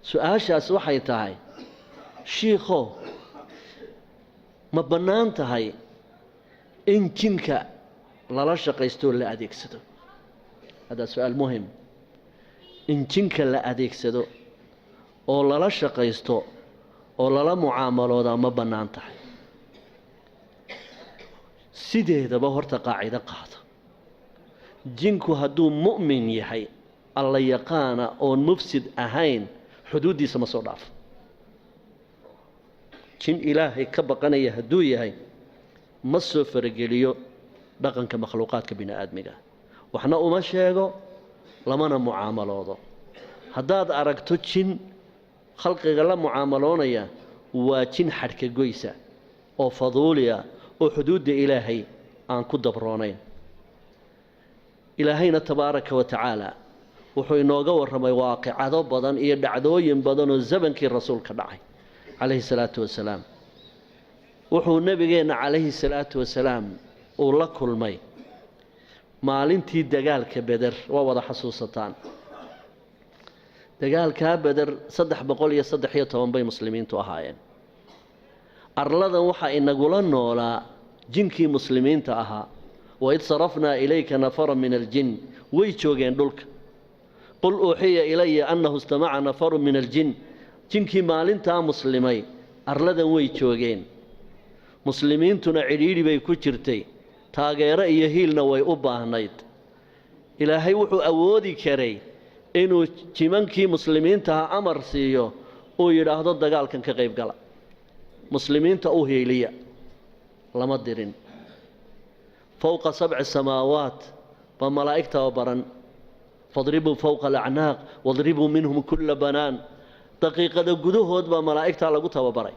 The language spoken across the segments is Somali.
Su-aashaas waxay tahay: shiikhow, ma bannaan tahay in jinka lala shaqaystoo la adeegsado? Hada su-aal muhim. In jinka la adeegsado oo lala shaqaysto oo lala mucaamaloodaa ma bannaan tahay? Sideedaba horta qaacido qaado: jinku hadduu mu'min yahay, Alla yaqaana, oon mufsid ahayn, xuduuddiisa ma soo dhaafo. Jin Ilaahay ka baqanaya hadduu yahay, ma soo farageliyo dhaqanka makhluuqaadka bini aadmiga, waxna uma sheego, lamana mucaamaloodo. Haddaad aragto jin khalqiga la mucaamaloonaya, waa jin xadhka goysa oo faduuliya oo xuduudda Ilaahay aan ku dabroonayn. Ilaahayna tabaaraka wa tacaala wuxuu inooga warramay waaqicado badan iyo dhacdooyin badan oo zamankii Rasuulka dhacay calayhi salaatu wasalaam. Wuxuu Nebigeenna calayhi salaatu wasalaam uu la kulmay maalintii dagaalka Beder. Waa wada xasuusataan dagaalkaa Beder. 313 bay muslimiintu ahaayeen. Arladan waxaa inagula noolaa jinkii muslimiinta ahaa. وإذ صرفنا إليك نفرا من الجن, way joogeen dhulka. قل أوحي إلي أنه استمع نفر من الجن. Jinkii maalintaa muslimay arladan way joogeen. Muslimiintuna cidhiidhi bay ku jirtay, taageero iyo hiilna way u baahnayd. Ilaahay wuxuu awoodi karay inuu jimankii muslimiintaha amar siiyo, uu yidhaahdo: "Dagaalkan ka qayb gala, muslimiinta u hiiliya." Lama dirin. فوق سبع سماوات baa malaa'igta baran: فاضربوا فوق الأعناق واضربوا منهم كل بنان. Daqiiqada gudahood baa malaa'igtaa lagu tababaray.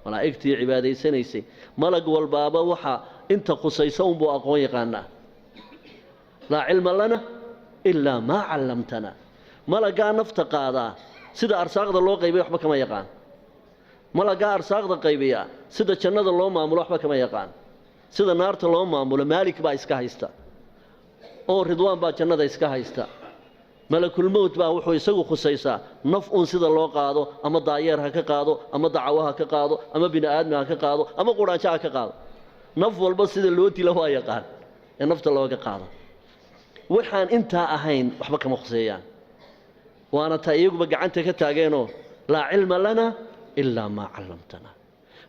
Malaa'igtii cibaadaysanaysay, malag walbaaba waxa inta khusaysa unbuu aqoon yaqaanaa. لا علم لنا إلا ما علمتنا. Malaggaa nafta qaadaa sida arsaaqda loo qaybay waxba kama yaqaan. Malaggaa arsaaqda qaybiya sida jannada loo maamulo waxba kama yaqaan. Sida naarta loo maamulo Maalik baa iska haysta oo Ridwaan baa jannada iska haysta. Malakulmowt baa wuxuu isagu khusaysaa naf uun sida loo qaado, ama daayeer ha ka qaado, ama dacawo ha ka qaado, ama bini aadmi ha ka qaado, ama quraanjo ha ka qaado. Naf walba sida loo dilo waa yaqaan ee nafta looga qaado. Waxaan intaa ahayn waxba kama khuseeyaan. Waana taa iyaguba gacanta ka taageenoo: لا علم لنا إلا ما علمتنا.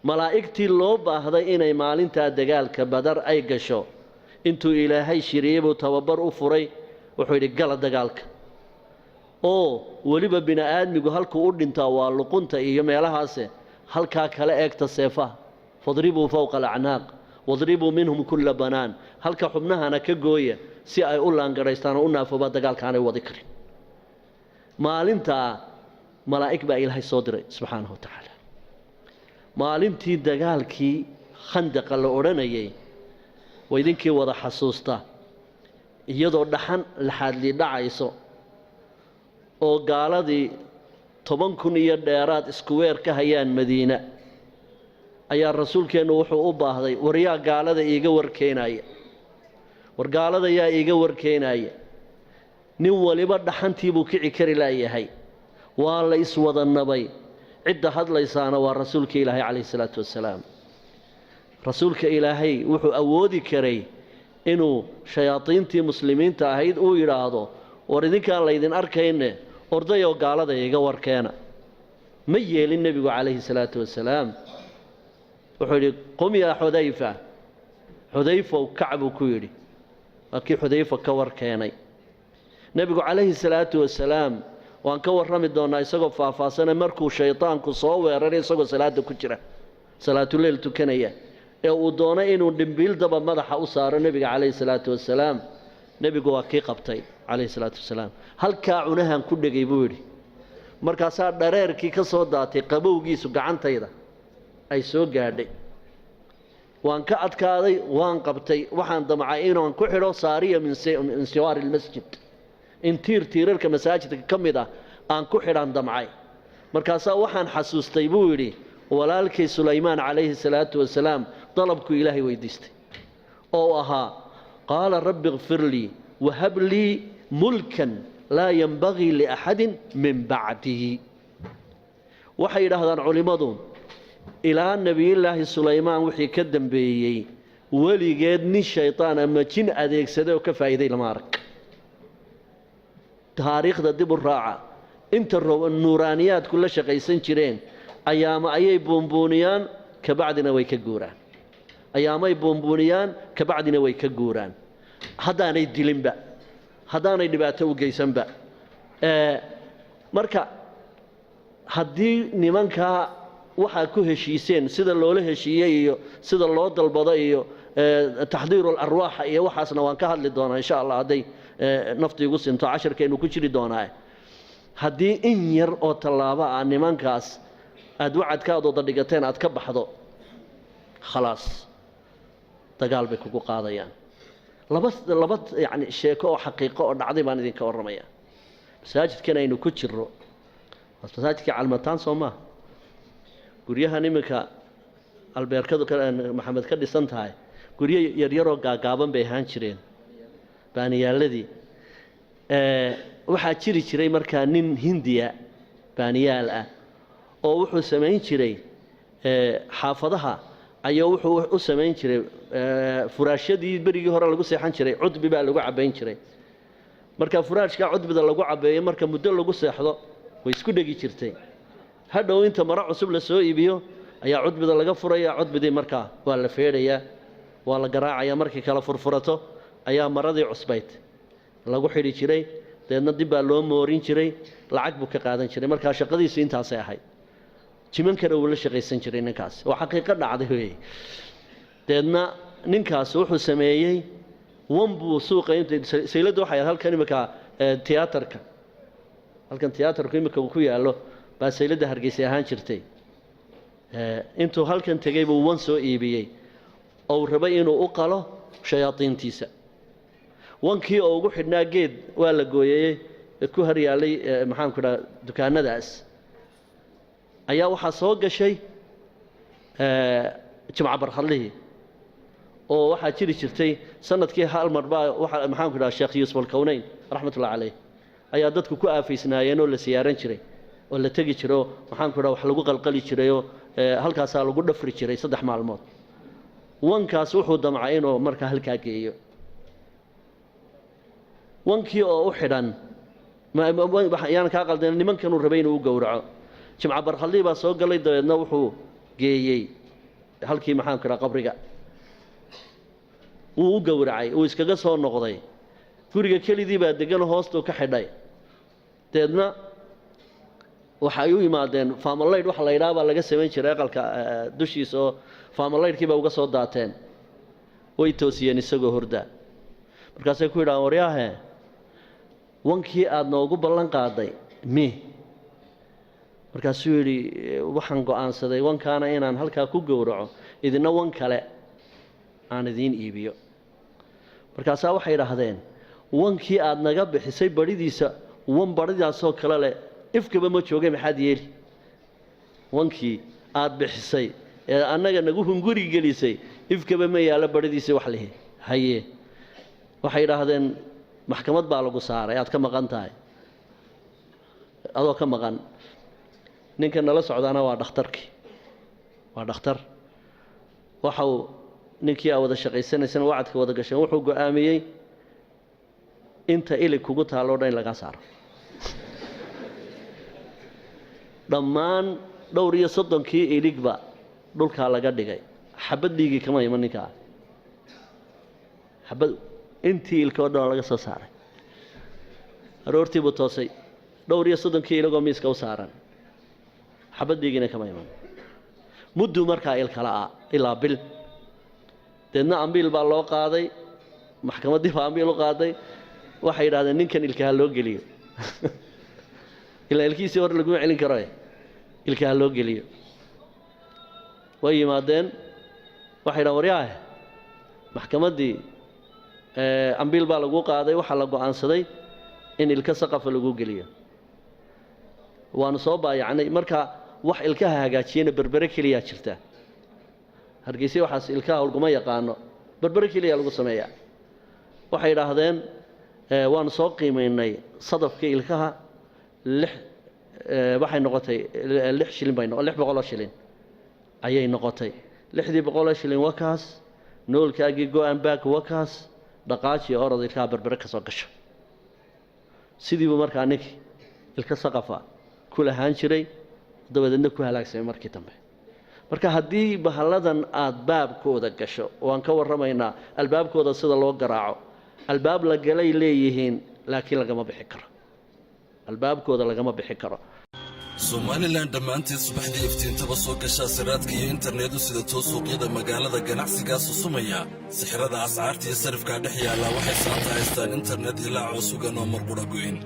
Malaa'igtii loo baahday inay maalintaa dagaalka Badar ay gasho, intuu Ilaahay shiriyey buu tababar u furay. Wuxuu yidhi: "Gala dagaalka." Oo weliba bini aadmigu halkuu u dhintaa waa luqunta iyo meelahaase, halkaa kala eegta seefaha. فاضربوا فوق الأعناق واضربوا منهم كل بنان. Halka xubnahana ka gooya si ay u laangaraystaan oo u naafoobaa, dagaalka aanay wadi karin. Maalintaa malaa'ig baa Ilaahay soo diray subxaanahu wa tacaala. Maalintii dagaalkii Khandaqa la odhanayay waa idinkii wada xasuusta, iyadoo dhaxan laxaadlii dhacayso oo gaaladii 10,000 iyo dheeraad iskuweer ka hayaan Madiina, ayaa Rasuulkeennu wuxuu u baahday: "War yaa gaalada iiga warkeenaya? War gaalada yaa iiga warkeenaya?" Nin waliba dhaxantii buu kici kari laayahay. Waa la iswada nabay. Cidda hadlaysaana waa Rasuulka Ilaahay calayhi salaatu wasalaam. Rasuulka Ilaahay wuxuu awoodi karay inuu shayaadiintii muslimiinta ahayd uu yidhaahdo: "War idinkaan laydin arkayne, ordayoo gaalada iiga warkeena." Ma yeelin Nebigu calayhi salaatu wasalaam. Wuxuu yidhi: "قم يا حذيفة." "Xudayfow, kac," buu ku yidhi. Waa kii Xudayfa ka war keenay Nebigu calayhi salaatu wasalaam. Waan ka warrami doonnaa isagoo faahfaahsane. Markuu shaydaanku soo weeraray isagoo salaadda ku jira, salaatuleyl tukanaya, ee uu doonay inuu dhimbiildaba madaxa u saaro Nebiga calayhi salaatu wasalaam, Nebigu waa kii qabtay calayhi salaatu wasalaam. "Halkaa cunahan ku dhegay," buu yidhi. "Markaasaa dhareerkii ka soo daatay qabowgiisu gacantayda ay soo gaadhay. Waan ka adkaaday, waan qabtay. Waxaan damcay inaan ku xidho سارية من سوار المسجد, in tiir tiirarka masaajidka ka mid ah aan ku xidhaan damcay. Markaasaa waxaan xasuustay," buu yidhi, "walaalkay Sulaymaan calayhi salaatu wasalaam dalabkuu Ilaahay weydiistay oo ahaa: قال رب اغفر لي وهب لي ملكا لا ينبغي لأحد من بعدي." Waxay yidhaahdaan culimmadu ilaa nebiyullaahi Sulaymaan wixii ka dambeeyey weligeed nin shaytaan ama jin adeegsaday oo ka faa'iiday lama arag. Taariikhda dib u raaca, inta nuuraaniyaadku la shaqaysan jireen ayaama ayay buunbuuniyaan, kabacdina way ka guuraan. Ayaamay buunbuuniyaan, kabacdina way ka guuraan, haddaanay dilinba, haddaanay dhibaato u geysanba. Marka haddii nimankaa waxaa ku heshiiseen sida loola heshiiyey iyo sida loo dalbado iyo taxdiiru alarwaaxa iyo waxaasna waan ka hadli doonaa insha Allah, hadday naftu igu sinto cashirkaynu ku jiri doonaa. Haddii in yar oo tallaabo ah nimankaas aada wacadkaad wada dhigateen aad ka baxdo, khalaas dagaal bay kugu qaadayaan. Laba yacni sheeko oo xaqiiqo oo dhacday baan idinka warramaya. Masaajidkan aynu ku jirro waa masaajidkii Calmataan, soo maa? Guryahan iminka albeerkadu Maxamed ka dhisan tahay, guryo yaryaroo gaagaaban bay ahaan jireen, baaniyaaladii. Waxaa jiri jiray markaa nin Hindiya baaniyaal ah oo wuxuu samayn jiray xaafadaha ayaa wuxuu u samayn jiray furaashyadii berigii hore lagu seexan jiray, cudbi baa lagu cabbayn jiray. Marka furaashka cudbida lagu cabbeeyo, marka muddo lagu seexdo way isku dhegi jirtay. Hadhow inta maro cusub la soo iibiyo ayaa cudbida laga furaya, cudbidii markaa waa la feedhayaa, waa la garaacayaa, markii kala furfurato ayaa maradii cusbayd lagu xidhi jiray, deedna dib baa loo moorin jiray, lacag buu ka qaadan jiray. Markaa shaqadiisu intaasay ahayd. Jimankana wuu la shaqaysan jiray ninkaas, waa xaqiiqo dhacday weeye. Deedna ninkaas wuxuu sameeyey wan buu suuqa inta sayladda waxay ahayd halkan imika tiyaatarka, halkan tiyaatarku imika uu ku yaallo baa sayladda Hargeysa ahaan jirtay. Intuu halkan tegey buu wan soo iibiyey oo uu rabay inuu u qalo shayaadiintiisa. Wankii oo ugu xidhnaa geed waa la gooyeyey ku har yaallay, maxaanku idhaha, dukaanadaas ayaa waxaa soo gashay Jimco Barkhadlihii, oo waxaa jiri jirtay sanadkii hal mar baa waxa, maxaanku idhaha, Sheekh Yuusuf Alkownayn raxmatullahi caleyh ayaa dadku ku aafaysnaayeen oo la siyaaran jiray oo la tegi jiray oo, maxaanku idhaha, wax lagu qalqali jirayoo halkaasaa lagu dhafri jiray 3 maalmood. Wankaas wuxuu damcay inuu markaa halkaa geeyo. Wankii oo u xidhan yaan kaa qaldan, nimankanuu rabay inuu u gowraco. Jimco Barkhadlii baa soo galay, dabeedna wuxuu geeyey halkii, maxaanku idhaha, qabriga, wuu u gowracay, wuu iskaga soo noqday. Guriga kelidii baa degan, hoostuu ka xidhay. Deedna waxay u yimaadeen faamalaydh waxa la yidhaha baa laga samayn jiray aqalka dushiisa, oo faamalaydhkii baa uga soo daateen. Way toosiyeen isagoo hordaa, markaasay ku yidhahaan, waryaahe, wankii aada noogu ballan qaaday mi? Markaasuu yidhi, waxaan go'aansaday wankaana inaan halkaa ku gowraco, idina wan kale aan idiin iibiyo. Markaasaa waxay idhaahdeen, wankii aada naga bixisay badhidiisa wan badhidaasoo kale leh ifkaba ma joogay, maxaad yeeli? Wankii aada bixisay ee annaga nagu hunguri gelisay ifkaba ma yaallo badhidiisii wax lihi haye. Waxay idhaahdeen, maxkamad baa lagu saaray, aad ka maqan tahay, adoo ka maqan. Ninka nala socdaana waa dhakhtarkii, waa dhakhtar. Waxau ninkii aa wada shaqaysanaysana wacadka wada gasheen wuxuu go'aamiyey inta ilig kugu taallo o dhan in lagaa saaro, dhammaan dhowr iyo 30kii iligba dhulkaa laga dhigay. Xabad dhiigii kama iman ninkaa, xabad intii ilka o dhan laga soo saaray. Aroortii buu toosay, dhowr iyo 30kii iligoo miiska u saaran, xabad dhiigiina kama iman. Mudduu markaa ilkala-a ilaa bil. Deedna ambiil baa loo qaaday, maxkamaddii baa ambiil u qaaday. Waxay yidhahdeen, ninkan ilkaha loo geliyo, ilaa ilkihiisii hore laguma celin karo, ilkaha loo geliyo. Way yimaadeen, waxay yidhahan, waryaahe, maxkamaddii ambiil baa lagu qaaday, waxaa la go'aansaday in ilka saqafa lagu geliyo, waanu soo baayacnay. Marka wax ilkaha hagaajiyena Berbere keliyaa jirta, Hargeysa waxaas ilkaha laguma yaqaano, Berbere keliya lagu sameeyaa. Waxay idhaahdeen, waanu soo qiimaynay sadafkii ilkaha 6 Waxay noqotay 6 shilin bay, 600 oo shilin ayay noqotay. 600-dii shilin waa kaas, noolkaagii go-an back waa kaas, dhaqaaji, orod, ilkaha Berbere ka soo gasho. Sidiibuu markaa ninkii ilka saqafa ku lahaan jiray, dabadeedna ku halaagsamay markii dambe. Marka haddii bahalladan aada baabkooda gasho, waan ka warramaynaa albaabkooda sida loo garaaco. Albaab la galay leeyihiin, laakiin lagama bixi karo, albaabkooda lagama bixi karo. Somaliland dhammaanteed subaxdii iftiintaba soo gashaa siraadka iyo internet u sidatoo suuqyada magaalada ganacsigaa susumaya, sixirada ascaarta iyo sarifkaa dhex yaallaa waxay saanta haystaan internet ilaacoo sugan oo marqudha goyn.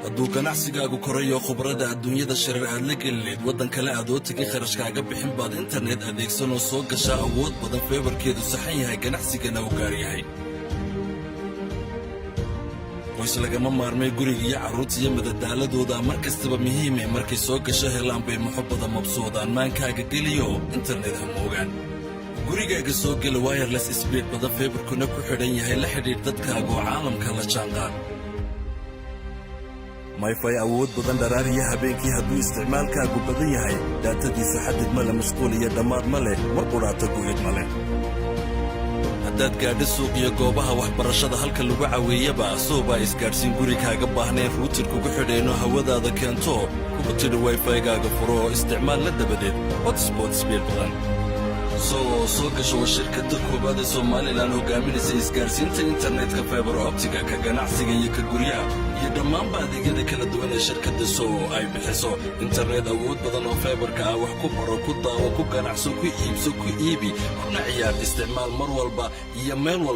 Hadduu ganacsigaagu korayo, khubrada adduunyada shirar aad la gelileyd, waddan kale aad oo tegay kharashkaaga bixin baad internet adeegsanoo soo gashaa awood badan, fiber-keedu saxan yahay, ganacsigana u gaar yahay. Qoys lagama maarmay, guriga iyo carruurta iyo madadaaladooda mar kastaba muhiime. Markay soo gasho helaan bay muxubbada mabsoodaan. Maankaaga geliyo, internet ha moogaan. Gurigaaga soo gela wireless speed badan, fiber-kuna ku xidhan yahay, la xidhiidh dadkaaga oo caalamka la jaanqaad. MiFi awood badan dharaariya habeenkii hadduu isticmaalkaagu badan yahay, data-diisu xadid ma leh, mashquul iyo dhammaad ma leh, mar qudhaata gu'id ma leh. Haddaad gaadho suuq iyo goobaha waxbarashada, halka lagu caweeyaba, soobaa isgaadhsiin guri kaaga baahnayn, router kugu xidheenno, hawadaada keento, kugu tidhi WiFi-gaaga furo oo isticmaal la dabadeed hotspot speed badan. Soo gasho waa shirkadda koowaad ee Somaliland hogaaminaysa isgaadhsiinta internetka fiber optic-ga, ka ganacsiga iyo ka guryaha iyo dhammaanba adeegyada kala duwan ee shirkadda soo ay bixiso. Internet awood badan oo fiber-ka ah, wax ku baro, ku daawo, ku ganacso, ku iibso, ku iibi, kuna ciyaar. Isticmaal mar walba iyo meel walba.